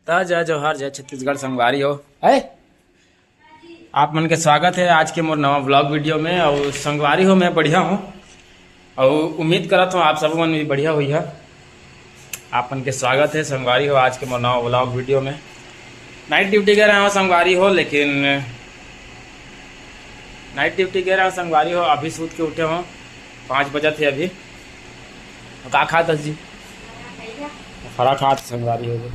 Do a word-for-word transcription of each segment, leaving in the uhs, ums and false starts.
त जय जोहार, जय छत्तीसगढ़ संगवारी हो। है, आप मन के स्वागत है आज के मोर नवा व्लॉग वीडियो में। और संगवारी हो, मैं बढ़िया हूँ और उम्मीद करत हूँ आप सब मन भी बढ़िया होइहा। आप मन के स्वागत है संगवारी हो आज के मोर नवा व्लॉग वीडियो में। नाइट ड्यूटी गए रहे हो संगवारी हो, लेकिन नाइट ड्यूटी गए रहे हो संगवारी हो, अभी सूत के उठे हो, पाँच बजे थे अभी। का खात हस जी? फरा खात संगवारी हो जी।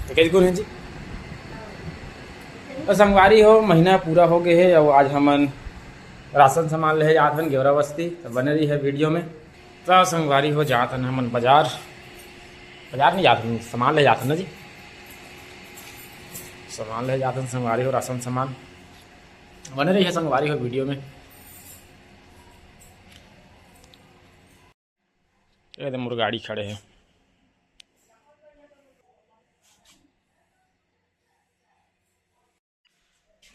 तो कैसे गुरु हैं जी? तो संगवारी हो, महीना पूरा हो गए है और आज हमन राशन सामान ले जात हन गेवरा बस्ती। तो बने रही है वीडियो में। तो संगवारी हो, जात हन हमन बाजार, बाजार नहीं जात हन, सामान ले जात हन ना जी, सामान ले जात हन संगवारी हो, राशन सामान। बने रही है संगवारी हो वीडियो में। एकदम मोर गाड़ी खड़े है।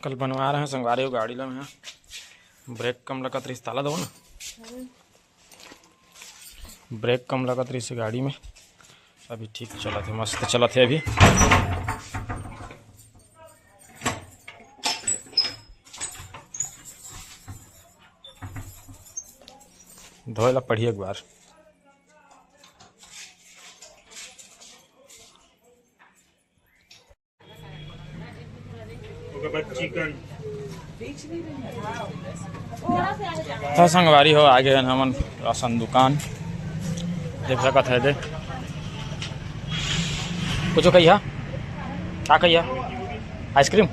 कल बनवा रहे हैं संगवारी हो गाड़ी ला मैं। ब्रेक कम लगत रहिस, ताला दो ना। ब्रेक कम लगत रहिस गाड़ी में। अभी ठीक चलत है, मस्त चलत है अभी। धोए ला पड़ी एक बार। ओकर बाद चिकन। तो संगवारी हो, आ गए हन हमन राशन दुकान, देख सकत है दे। कुछ कहिया, का कहिया? आइसक्रीम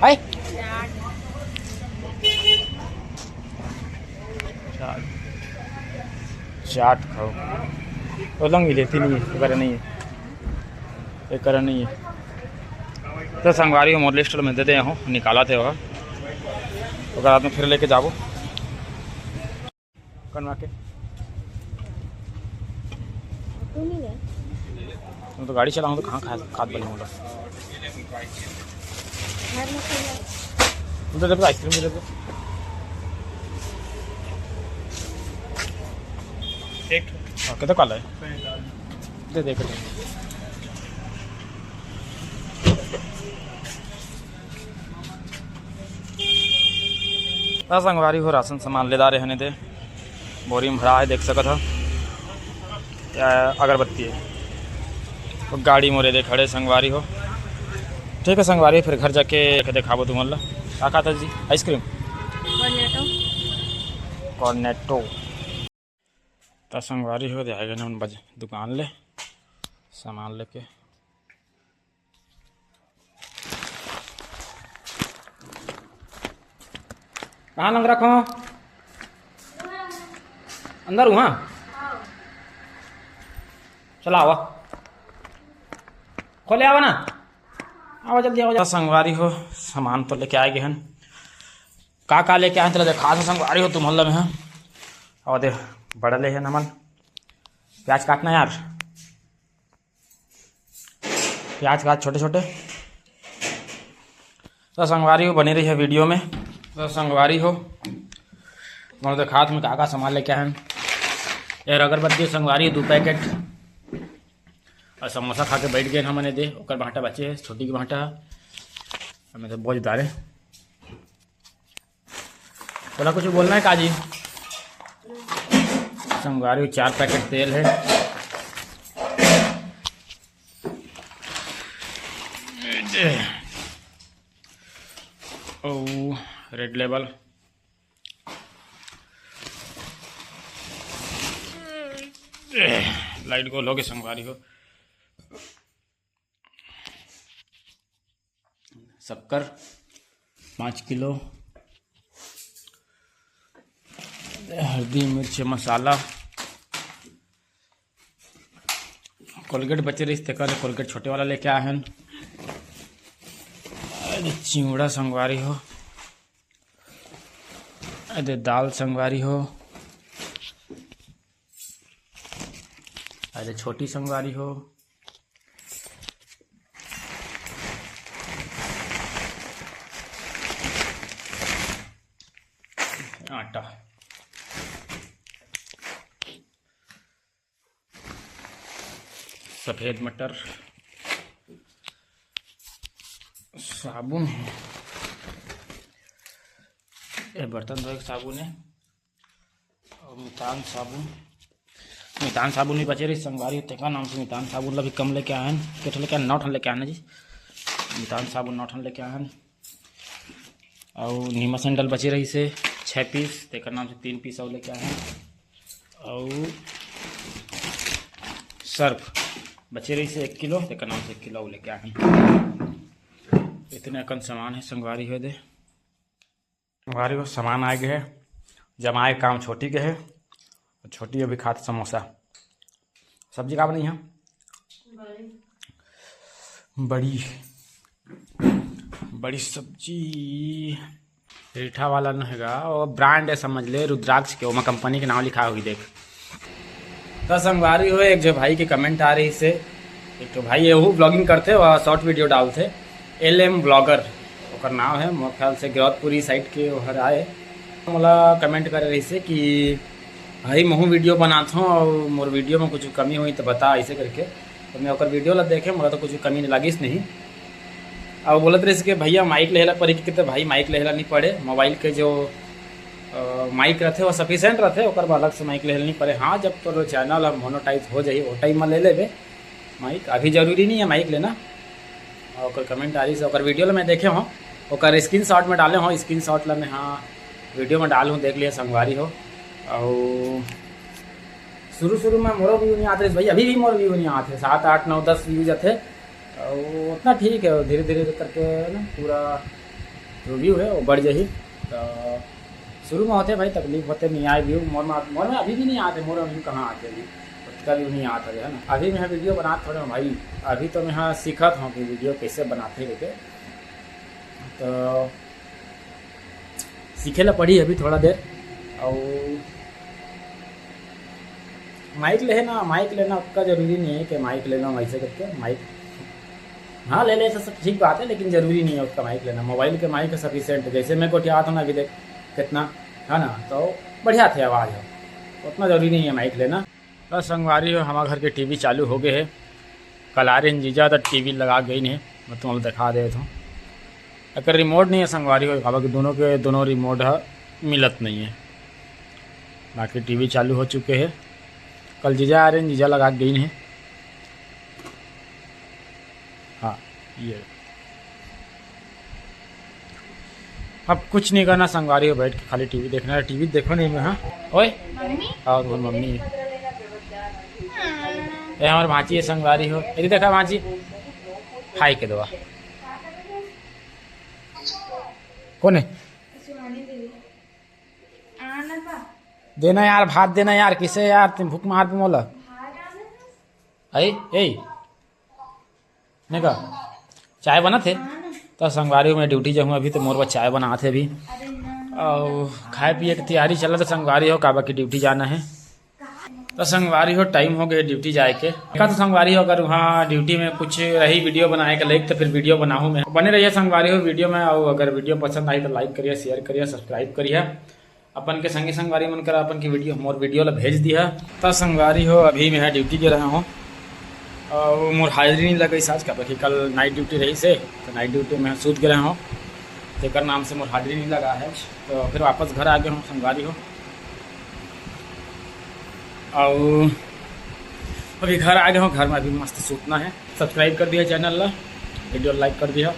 है? चाट, चाट खाओ। तो लंग ही लेती नहीं है, वगैरह नहीं है। एक करा नहीं है। तो संगवारी हो, मोर लिस्ट में दे दे हो, निकाला थे वह। ओकर बाद में फिर लेके जाबो। कनवा के। तू नहीं ले। तुम तो गाड़ी चलाऊँ तो कहाँ खा, खाद बने होगा। घर में खाइए। तुम तो दे दो, आइसक्रीम भी दे दो। एक ठो। हाँ, कितना काला है? दे दे, एक ठो। त संगवारी हो, राशन सामान ले डारे हने दे, बोरी में भरा है, देख सकत ह। या अगरबत्ती है, तो गाड़ी मोरे दे खड़े संगवारी हो। ठीक है संगवारी, फिर घर जाके दिखाबो तुमन ला। का खाता जी? Ice cream, Cornetto. कॉर्नेटो। त संगवारी हो, दे आए गए हम बज-, दुकान ले सामान लेके। कहाँ लंग रखो? अंदर हुआ। चला आवा, खोले आवा ना, आवा जल्दी आवा। त संगवारी हो, सामान तो लेके आए गए हन। का का लेके आए तेला देखा दो संगवारी हो तुमन ला मैं। और दे, बड़ा ले है नमन, प्याज काटना यार। प्याज काट छोटे छोटे। तो संगवारी हो, बने रही है वीडियो में। तो संगवारी हो, मोर देखात में का का सामान लेके आए हैं। यार अगरबत्ती संगवारी दो पैकेट, और समोसा खा के बैठ गए हमने दे, ओकर भांटा बचे है, छोटी के भांटा। हमें तो बोझ डाले। बोला, कुछ बोलना है काजी? संगवारी, चार पैकेट तेल है। ओ, रेड लेबल। लाइट गोल हो गई संगवारी हो। शक्कर पाँच किलो, हल्दी, मिर्च, मसाला, कोलगेट बचे रहिस, तेकर ले कोलगेट छोटे वाला लेके आए हन। अरे चिवड़ा संगवारी हो, अरे दाल संगवारी हो, अरे छोटी संगवारी हो, आटा। सफेद मटर, साबुन हे, ये बर्तन धोए के साबुन हे, अउ मितान साबुन, मितान साबुन भी बचे रहिस संगवारी, तेकर नाम से मितान साबुन ला भी कम लेके आए हन। के ठन लेके आए हन? नौ ठन लेके आए हन जी। मितान साबुन नौ ठन लेके आए हन। अउ निरमा सैंडल बचे रहिस हे छः पीस, तेकर नाम से तीन पीस अउ लेके आए हन। अउ सर्फ बचे रहिस हे एक किलो, तेकर नाम से एक किलो अउ लेके आए हन। इतने अकन सामान हे संगवारी हो दे। संगवारी हो, सामान आ गे हे, जमाए काम छोटी के हे, छोटी अभी खात समोसा। सब्जी का बनाई हे? बड़ी, बड़ी सब्जी। रीठा वाला न हेगा, वो ब्रांड हे, समझ ले, रुद्राक्ष के, ओमा कंपनी के नाम लिखा होही, देख। त संगवारी हो, एक जो भाई के कमेंट आ रहिस हे, एक ठो भाई हे, वो ब्लॉगिंग करथे, वो शॉर्ट वीडियो डालथे, एल एम ब्लॉगर ओकर नाम हे, मोर ख्याल से गिरौदपुरी साइड के ओहर आए। मोला कमेंट करे रहिस हे कि भाई, महूँ वीडियो बनाथों अउ मोर वीडियो में कुछ कमी होही त बता, ऐसे करके। तो मैं ओकर वीडियो ला देखे, मोला तो कुछ कमी लागिस नहीं। अउ बोलत रहिस कि भैया, माइक लेहे ला पड़ी, कि तो भाई, माइक लेहे ला नहीं पड़े, मोबाइल के जो अ, माइक रथे, वो सफिशिएंट रथे, ओकर बर अलग से माइक लेहे ला नहीं पड़े। हाँ, जब तोर चैनल ह मोनोटाइज हो जाही, वो टाइम में ले लेबे माइक, अभी जरूरी नहीं हे माइक लेना। अउ ओकर कमेंट आ रहिस हे, ओकर वीडियो ला मैं देखे हों, ओकर स्क्रीनशॉट में डाले हों, स्क्रीनशॉट ला मैं, हाँ, वीडियो में डाल हूँ, देख लिहा संगवारी हो। अउ शुरू शुरू में मोरो व्यू नहीं आत रहिस भाई, अभी भी मोर व्यू नहीं आत हे, सात, आठ, नौ, दस व्यूज आथे। अउ उतना ठीक हे, धीरे धीरे करके ना पूरा जो व्यू हे वो बढ़ जाही। तो शुरू में होथे भाई, तकलीफ होथे, नहीं आए व्यू, मोर में, मोर में अभी भी नहीं आते, मोर व्यू कहाँ आते अभी, ओतका व्यू नहीं आता हे ना। अभी मैं वीडियो बनात थोड़े हों भाई, अभी तो मैं हाँ सीखत हों कि वीडियो कैसे बनाथे करके। तो सीखे ला पड़ी अभी थोड़ा देर। अउ माइक लेहे ना, माइक लेना ओतका जरूरी नहीं हे कि माइक लेना वैसे करके माइक, हाँ, ले ले तो सब ठीक बात हे, लेकिन जरूरी नहीं हे ओतका माइक लेना। मोबाइल के माइक हे सफिशिएंट हे, जैसे मैं गोठियात हों ना अभी, देख कितना हे ना, तो बढ़िया थे आवाज़ हे, उतना जरूरी नहीं हे माइक लेना। बस संगवारी हो, हमार घर के टीवी चालू हो गे हे। कल आ रहे जीजा, तो टीवी लगा गइन हे, मैं तुमन ला दिखा देत हों। एकर रिमोट नहीं हे संगवारी हो, काबर कि दोनों के दोनों रिमोट ह मिलत नहीं हे। बाकी टीवी चालू हो चुके हे। कल जीजा आ रहे, जीजा लगा के गइन हे। हाँ, ये। अब कुछ नहीं करना संगवारी हो, बैठ के खाली टीवी देखना हे। टीवी देखो नहीं मैं, हाँ। ओए, मम्मी? और वो मम्मी। हाँ। ये हमार भांची हे संगवारी हो। ये देखा भांची, हाय के दवा। कौन हे? देना यार, भात देना यार, किसे यार, तुम भूख मार दे मोला। आई, ए, ने का, चाय बनत हे? त संगवारी हो, मैं ड्यूटी जाहूँ अभी, तो मोर बर चाय बनात हे अभी। अउ खाए पिए के तैयारी चलत हे संगवारी हो, काबर कि ड्यूटी जाना हे। त संगवारी हो, टाइम हो गे ड्यूटी जाए के। का तो संगवारी हो, अगर वहाँ ड्यूटी में कुछ रही वीडियो बनाए के लायक, तो फिर वीडियो बनाहूँ मैं। बने रहिए संगवारी हो वीडियो में, अउ अगर वीडियो पसंद आई तो लाइक करिए, शेयर करिए, सब्सक्राइब करिए। अपन के संगी संगवारी मन करा अपन के वीडियो, मोर वीडियो ला भेज दिहा। त संगवारी हो, अभी मैं ड्यूटी गे रहे हों अउ मोर हाजिरी नहीं लगिस आज, काबर कि कल नाइट ड्यूटी रहिस हे, तो नाइट ड्यूटी में सूत गे रहे हों, तेकर नाम से मोर हाजिरी नहीं लगा हे। तो फिर वापस घर आ गे हों संगवारी हो, अउ अभी घर आ गे हों, घर में अभी मस्त सूतना हे। सब्सक्राइब कर दिहा चैनल ला, वीडियो लाइक कर दिहा।